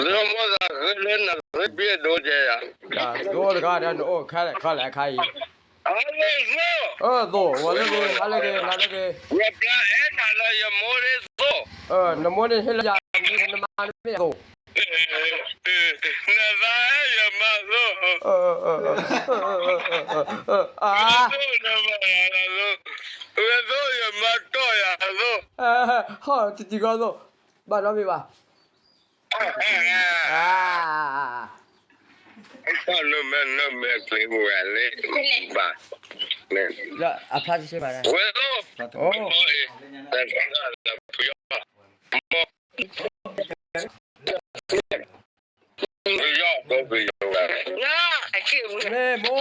လၢမိၢ်သးဃုလၢနရ့ဘ့ၣ်ဒိကဲယၤ, ဒိတဂၤဒီးနအိၣ်ခဲလၢာ်ခဲလၢာ်အခါအံၤ, သိ, ဝဲလၢဂ့ၤ ဟါလၢဂ့ၤ နၤလၢဂ့ၤ, ယပျၢ်အဲၣ်နၤလၢယမိၢ်န့ၣ်သိ, နမိၢ်န့ၣ်ဟ့ၣ်လၢယၤ နမါန့ၣ်မ့ၢ်အသိ နသးအဲၣ်ယမါသိ, အါ, ဝဲသိယမါတီၢ်ယၤသိ, ဟီၣ်တံၤတံၤဃီသိ, ဘၣ်နီတမံၤဘၣ်, အါ, နမဲာ်နမဲာ်ကျ့ၤဝဲလၢ, ဘၣ်, အဖျါဆံဆ့ဘၣ်, ဝဲသိ, အိ, တၢ်ဖုယီၢ်, မ့ၢ်, မ့ၢ်မိၢ်, မ့ၢ်, မ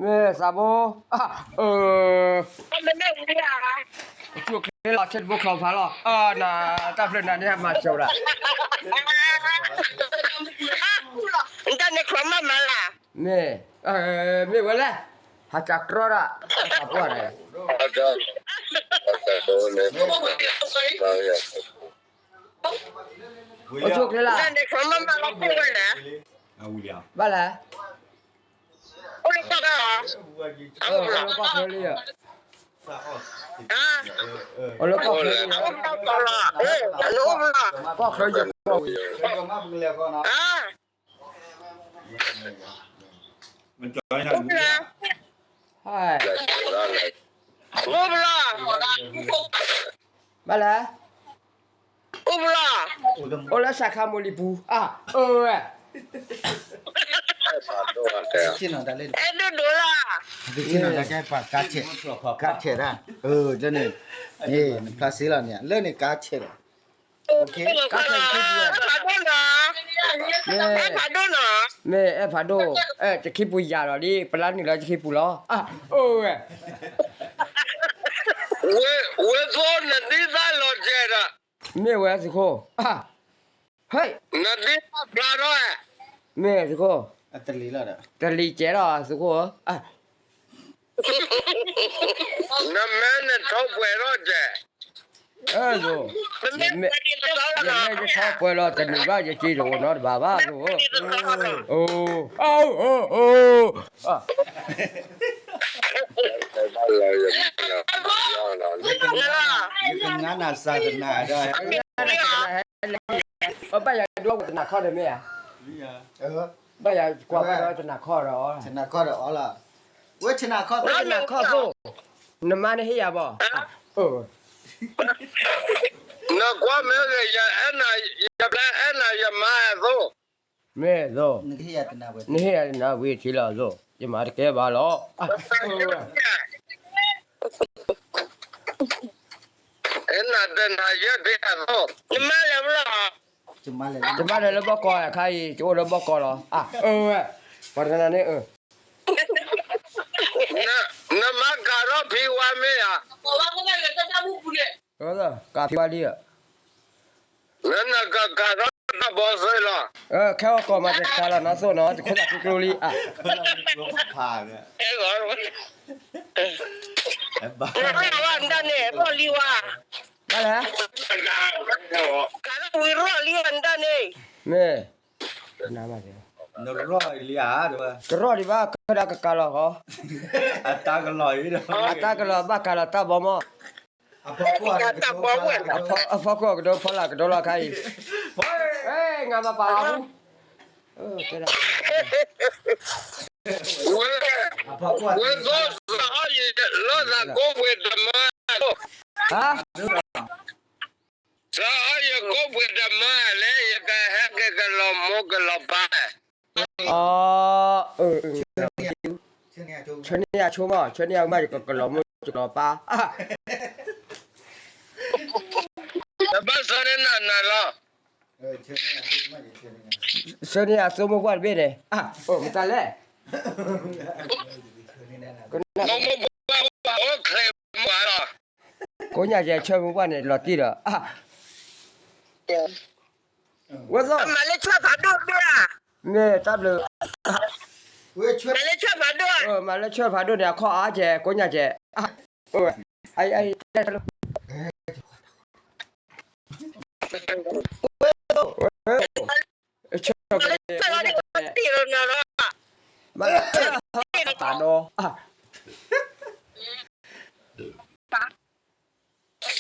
့ၢ်သးဘိ, အၢ, ကၠိၣ်ချ့လီၤ ဆဲတဘိချီဖးလီၤ, နတၢ်ဖျၢၣ်နၤန့ၣ်မၤစၢၤဒၣ်, နတၢ်န့ၣ်ချီမးမးလၢ်, မ့ၢ်, မ့ၢ်ဝဲလဲၣ်, ဟးစးကြီဒၣ်, ပှၢ်န့ၣ် အိၣ်ဆူၣ်အိၣ်ချ့လၢ်, ဘၣ်လဲၣ်, အိၣ်လၢကီၢ်ချၢလံ, အိၣ်လၢကီၢ်ချၢလံ, ကီၢ်ချၢယိၤကီၢ်ဝံၤ, ဘၣ်လဲၣ်, အိၣ်လၢစးခါမိၢ်လံၤပူၤ, အၢဝဲ, အဲၣ်ဒိၣ်ဒိၣ်လၢ, ကါဆဲး, ကါဆဲးဒၣ်, န့ၣ်, ဖျါစ့လီၤန့ၣ် လၢန့ၣ်ကါဆဲးလီၤ, မ့ၢ်အဲၣ်ဖးဒိၣ်, တခံပူၤယၤလီၤလံ ပလါနုာ်လီၤတခံပူၤလီၤ, အၢဝဲ, ဝဲသိနဒ်သၣ်လီၤကဲးဒီး, မ့ၢ်ဝဲသုးခိၣ်, ဟဲ, နဒ်သၣ်ဖျါထီၣ်, မ့ၢ်သုးခိၣ်, တလံၤကဲးလီၤသုးခိၣ်, နမဲာ်နထီပှဲၤထီၣ်ကဲး, ယမဲာ်ယထီပှဲၤလီၤ တနံၤဘၣ်ယက့ၤတအိၣ်နီတဘျီဘၣ်, အိ, အိ, ဘၣ်ယၤဒိဝဲတနၤခီဒီးမ့ၢ်ဧါ, ဘၣ်ယၤကွၢ်ဘၣ်ဒီးတနၤခီဒီး, တနၤခီဒီးအီလီၤ, ဝဲတနၤခီသိ, နမါန့ၣ်ဟ့ၣ်ယၤဘၣ်, နကွၢ်မ့ၢ်ဂ့ၤ ယအဲၣ်နၤ, ယပျဲအဲၣ်နၤယမါအသိ, မ့ၢ်သိ, နဟ့ၣ်ယၤတနၤဝံၤထံလီၤသိ, ယမၤတကဲဘၣ်လီၤ, အဲၣ်နၤတနၤယဲၢ်ထံအသိ, ယမါလဲၤလၢဘီၣ်ကီၢ်အခါအံၤ ယအိၣ်လၢဘီၣ်ကီၢ်လီၤ, အၢဝဲ, ပှၤတနၤန့ၣ်, နမါကၤထီၣ်ဖံဝါမ့ၢ်ဧါ, ကၤဖံဝါလံ, နနကကၤထီၣ်တၢ်ဘီသ့လီၤ, ခဲအံၤကီၢ်မၤတကၤလီၤနီၢ်သိၣ်နီၤ တခိၣ်သးကျိကျိလံ, နရၣ်ဝဲဒၣ်န့ၣ် ရၣ်လံဝဲ, ဘၣ်လဲၣ်, ကၤထီၣ်ဝံၤရၣ်လံဝဲဒၣ်န့ၣ်, မ့ၢ်, နရၣ်လံဧါ, တရၣ်ဒံးဘၣ် ခဲဒၣ်ကကၤလီၤဃီ, အတၢ်ကလီၤအံၤ, အတၢ်ကလီၤဘၣ်ကၤလီၤတၢ်ဘီမီၢ်, အဖီခိၣ်ကဒိဖီလာ်ကဒိလီၤခါအံၤ, ငါမၤပာ်အီၤ, ဝဲသိစးအီၣ်ယံၤလၢသးကိးပှ့ၤတမၢ, စးအီၣ်ယကိးပှ့ၤတမၢလဲၣ် ယကဟဲက့ၤကလီၤမိၢ်ကလီၤပၢ်, အၢ, ဆၢန့ၢ်ယၤဆိမး ဆၢန့ၢ်ယၤမး ယကကလီၤမိၢ်ကလီၤပၢ်, တဘၣ်ဆၢန့ၢ်နၤနၤလီၤ, ဆၢန့ၢ်ယၤသိမိၢ်ပှၢ်တဘ့ၣ်န့ၣ်, မတၤလဲၣ်, မိၢ်ပှၢ်အိၣ်ချ့မးလီၤ, ကိးညါယဲဆၢမိၢ်ပှၢ်န့ၣ် လီၤတံၢ်ဒီး, ဝဲသိး, မ့ၢ်တၢ်ဘျုး, မၤလၢဆၢဖးဒိၣ်, မၤလၢဆၢဖးဒိၣ်န့ၣ် အခီၣ်အါကဲ ကိးညါကဲ, ဆၢဖးဒိၣ်, မၤလၢဆၢဖးဒိၣ်,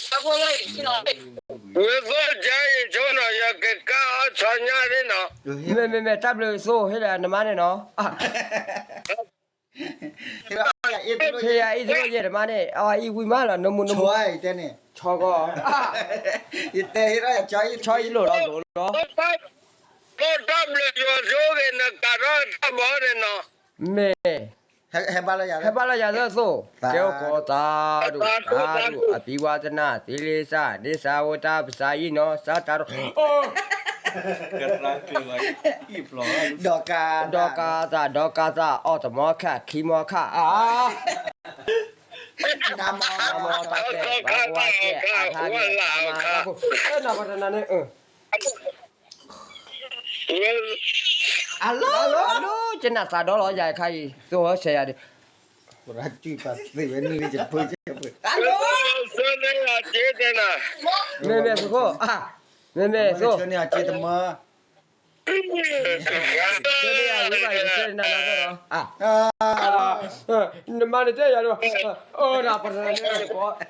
ဝဲၢ်ဖိကါအံၤဆိနီၤ ယကကါအီၤဆီညါသ့ၣ်နီၤ, မ့မ့မ့ၢ်တၢ်ဘျုးသိၣ်ဟ့ၣ်လၢနမါန့ၣ်နီၤ, ဟ့ၣ်ယၤအံၤတလိၣ်ယဲၢ်တမါန့ၣ် အအံၤဝံၤမးလီၤ နမူနမူ, ဆီကီ, ဆီအံၤလိၣ်လီၤလိၣ်လီၤ တၢ်ဘျုးယွၤဆိဂ့ၤ နကးထီၣ်တၢ်ဘီန့ၣ်နီၤ, မ့ၢ်, ဟဲဘၣ်လီၤယၤလၢသိၣ်, ကဲအိၣ်ကိးသးဒူၣ်သးဒူၣ် အပံၤဝါသနၣ်သ့လ့စၢ် ဒ့စၢ်ဝဲတၢ်ပစၢ်ယံၣ်နီၤ စၢ်တၢ်တ, ဒီးကးသး ဒီးကးသး အီၣ်တမီခၣ် ခံမီခၣ် အါ နမီတၢ်ကဲ ဘၣ်ဝါကဲ အဟးကဲ တၢ်မၤတၢ်ဖိ နပတနၤန့ၣ် အလီၤ အလီၤ ကနၣ်သးဒီလီၤ ယၤခါအံၤ သိၣ်ဝဲဆဲးယၤဒီး အလီၤ မ့မ့ၢ်သုးခိၣ် မ့မ့ၢ်သိၣ် ဆၢန့ၢ်အက့တမၢ နမၤတတဲယၤလီၤ အိၣ်ဒၣ်ပတနၤန့ၣ်